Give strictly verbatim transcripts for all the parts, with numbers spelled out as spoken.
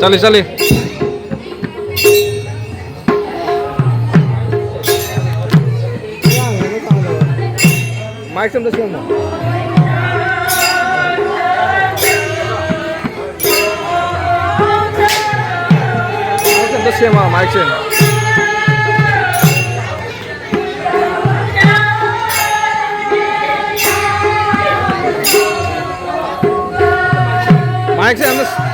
ꯆꯠꯂꯤ, ꯆꯠꯂꯤ꯫ ꯃꯥꯏꯛꯁꯦ ꯑꯝꯇ ꯁꯦꯝꯃꯣ꯫ ꯃꯥꯏꯛꯁꯦ ꯑꯝꯇ ꯁꯦꯝꯃꯣ, ꯃꯥꯏꯛꯁꯦ꯫ ꯃꯥꯏꯛꯁꯦ ꯑꯝꯇ꯫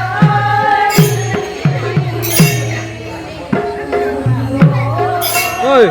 ꯍꯣꯏ꯫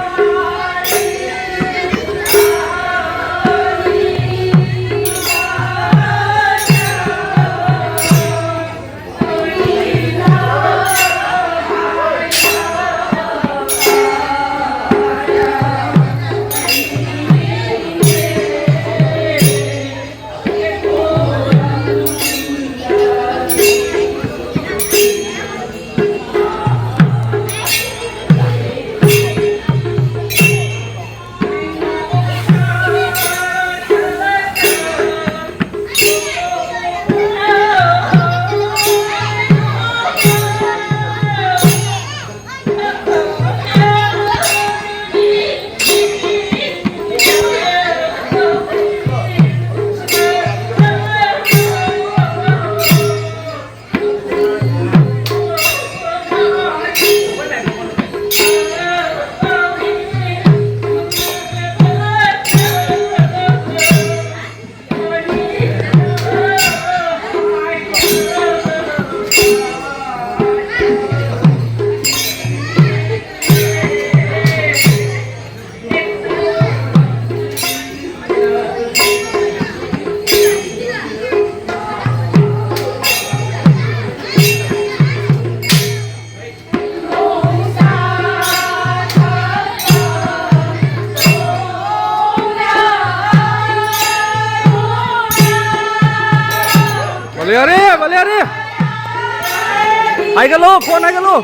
ꯌꯥꯔꯦ, ꯕꯂꯦ, ꯌꯥꯔꯦ꯫ ꯍꯥꯏꯒꯠꯂꯣ, ꯈꯣꯟ ꯍꯥꯏꯒꯠꯂꯣ꯫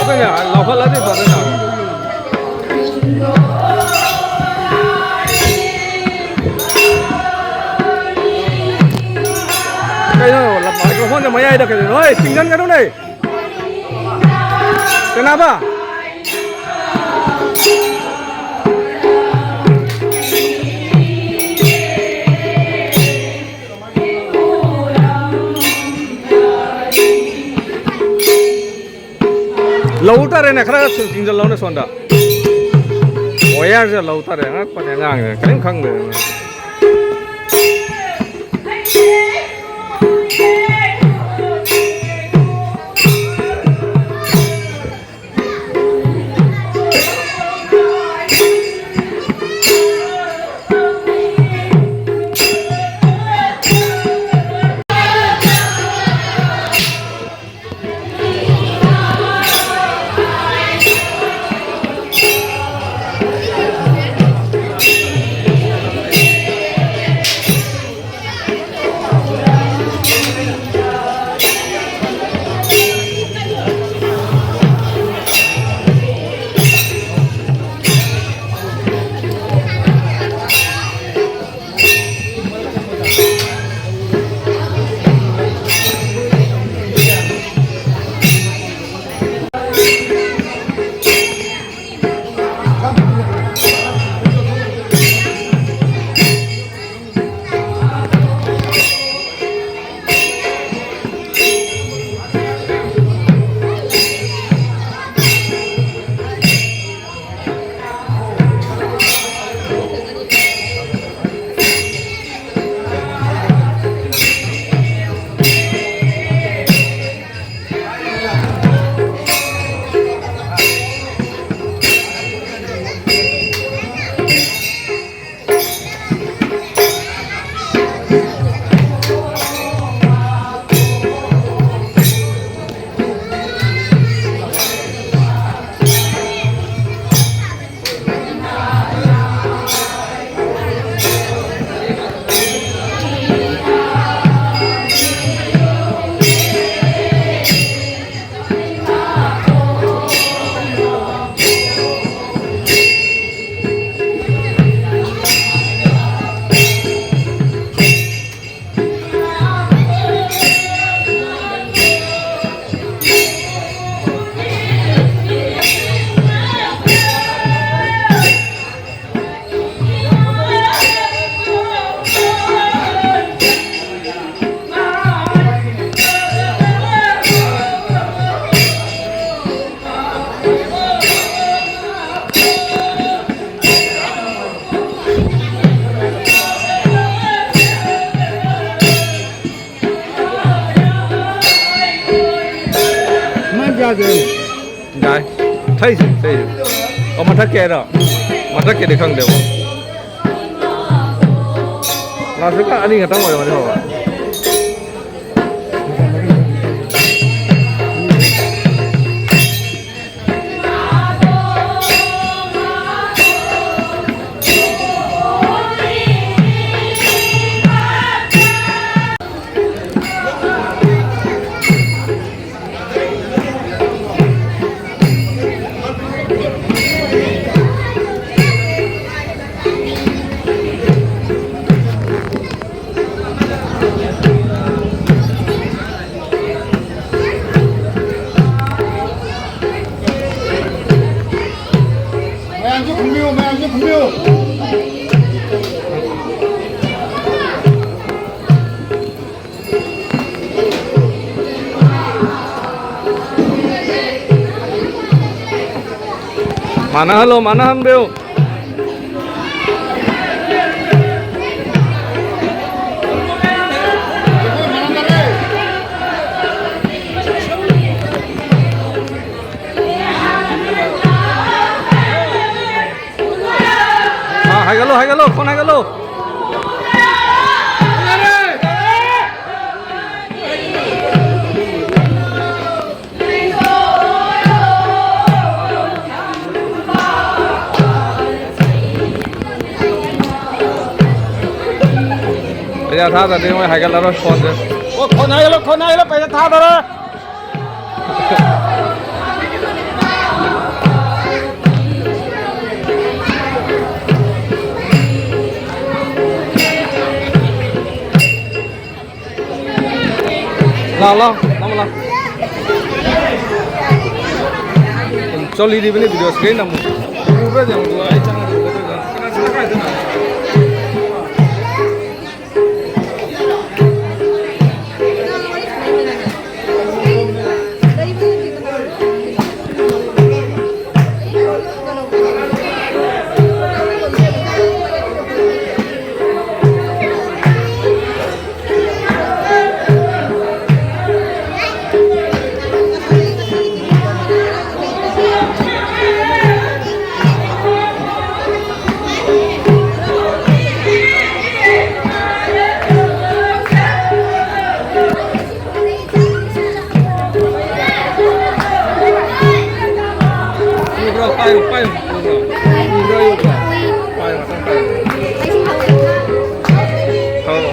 ꯑꯗꯨꯅꯦ, ꯂꯧꯈꯠꯂꯗꯤ ꯐꯗꯣꯏꯅꯦ꯫ ꯀꯩꯅꯣ, microphone ꯗꯣ ꯃꯌꯥꯏꯗ ꯀꯩꯗꯧꯅꯣ? ꯍꯣꯏ, ꯆꯤꯡꯁꯤꯟꯒꯅꯨꯅꯦ꯫ ꯀꯅꯥꯕ? ꯂꯧ ꯇꯥꯔꯦꯅꯦ, ꯈꯔ ꯆꯤꯡꯁꯤꯜꯂꯧꯅꯦ ꯁꯣꯝꯗ꯫ ꯋꯥꯌꯔꯁꯦ ꯂꯧ ꯇꯥꯔꯦ, ꯑꯉꯛꯄꯅꯦ ꯑꯉꯥꯡꯁꯦ, ꯀꯔꯤꯝ ꯈꯪꯗꯦ꯫ ꯌꯥꯏ꯫ ꯊꯩꯁꯦ, ꯊꯩꯁꯦ꯫ ꯑꯣ, ꯃꯊꯛꯀꯤ ꯍꯥꯏꯔꯣ? ꯃꯊꯛꯀꯤꯗꯤ ꯈꯪꯗꯦꯕꯣ꯫ ꯂꯥꯁ ꯋꯤꯛꯀ ꯑꯅꯤ ꯈꯛꯇꯪ ꯑꯣꯏꯔꯝꯒꯅꯤ ꯍꯧꯕ꯫ ꯃꯌꯥꯝꯁꯨ ꯈꯨꯝꯕꯤꯌꯨ, ꯃꯌꯥꯝꯁꯨ ꯈꯨꯝꯕꯤꯌꯨ꯫ ꯃꯥꯟꯅꯍꯜꯂꯣ, ꯃꯥꯟꯅꯍꯟꯕꯤꯌꯨ꯫ ꯑꯥ, ꯍꯥꯏꯒꯠꯂꯣ, ꯍꯥꯏꯒꯠꯂꯣ, ꯈꯣꯟ ꯍꯥꯏꯒꯠꯂꯣ꯫ ꯄꯩꯁꯥ ꯊꯥꯗ꯭ꯔꯗꯤ ꯃꯣꯏ ꯍꯥꯏꯒꯠꯂꯔꯣꯏ ꯐꯣꯟꯁꯦ꯫ ꯑꯣ, ꯈꯣꯟ ꯍꯥꯏꯒꯠꯂꯣ, ꯈꯣꯟ ꯍꯥꯏꯒꯠꯂꯣ, ꯄꯩꯁꯥ ꯊꯥꯗꯔꯣꯏ꯫ ꯂꯥꯎ, ꯂꯥꯎ, ꯂꯥꯎ, ꯂꯥꯎ꯫ ꯆꯣꯂꯤꯗꯤꯕꯅꯤ ꯚꯤꯗꯤꯑꯣ ꯁꯤꯗꯩ ꯅꯝꯃꯨ꯫ ꯎꯕ꯭ꯔꯥ ꯌꯦꯡꯉꯨ, ꯑꯩ ꯆꯪꯉꯒ ꯎꯒꯗ꯭ꯔꯥ? ꯀꯅꯥ, ꯀꯅꯥ ꯀꯥꯏꯗꯅꯣ? ꯄꯥꯏꯌꯨ, ꯄꯥꯏꯌꯨ꯫ ꯎꯕ꯭ꯔꯥ? ꯎꯕ꯭ꯔꯥ? ꯎꯕ꯭ꯔꯥ? ꯄꯥꯏꯌꯨ, ꯉꯥꯛꯇꯪ ꯄꯥꯏꯌꯨ꯫ ꯑꯧ꯫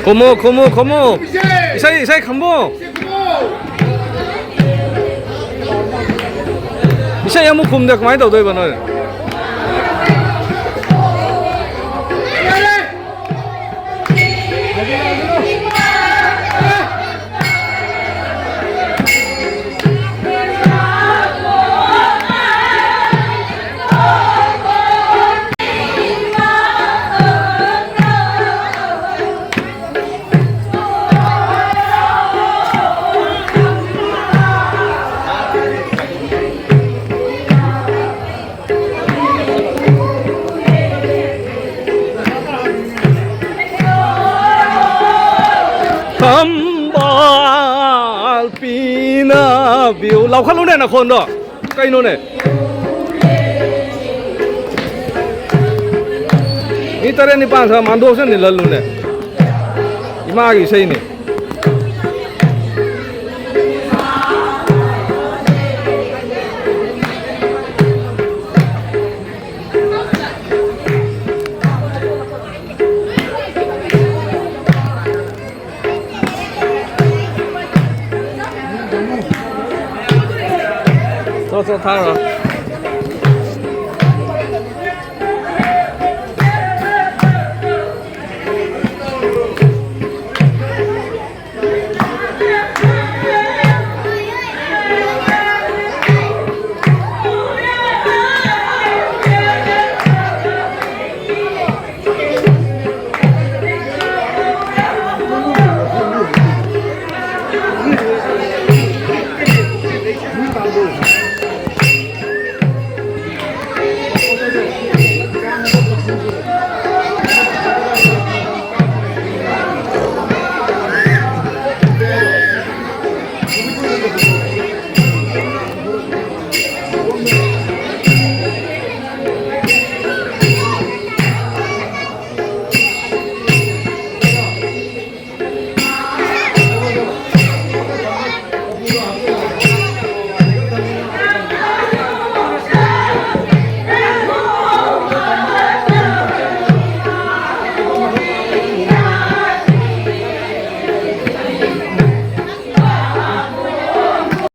ꯈꯨꯝꯃꯨ, ꯈꯨꯝꯃꯨ, ꯈꯨꯝꯃꯨ꯫ ꯏꯁꯩ, ꯏꯁꯩ ꯈꯨꯝꯃꯨ꯫ ꯏꯁꯩ ꯑꯃꯨꯛ ꯈꯨꯝꯗꯦ, ꯀꯃꯥꯏꯅ ꯇꯧꯗꯣꯏꯕ ꯅꯣꯏ? ꯊꯝꯕꯥꯜ ꯄꯤꯅꯕꯤꯌꯨ꯫ ꯂꯥꯎꯈꯠꯂꯨꯅꯦ ꯅꯈꯣꯟꯗꯣ꯫ ꯀꯩꯅꯣꯅꯦ? ꯃꯤ ꯇꯔꯦꯠ ꯅꯤꯄꯥꯟ ꯈꯔ ꯃꯥꯟꯗꯣꯛꯁ ꯅꯤꯜꯍꯜꯂꯨꯅꯦ꯫ ꯏꯃꯥꯒꯤ ꯏꯁꯩꯅꯤ꯫ ꯆꯣ, ꯆꯣ, ꯊꯥꯔꯣ꯫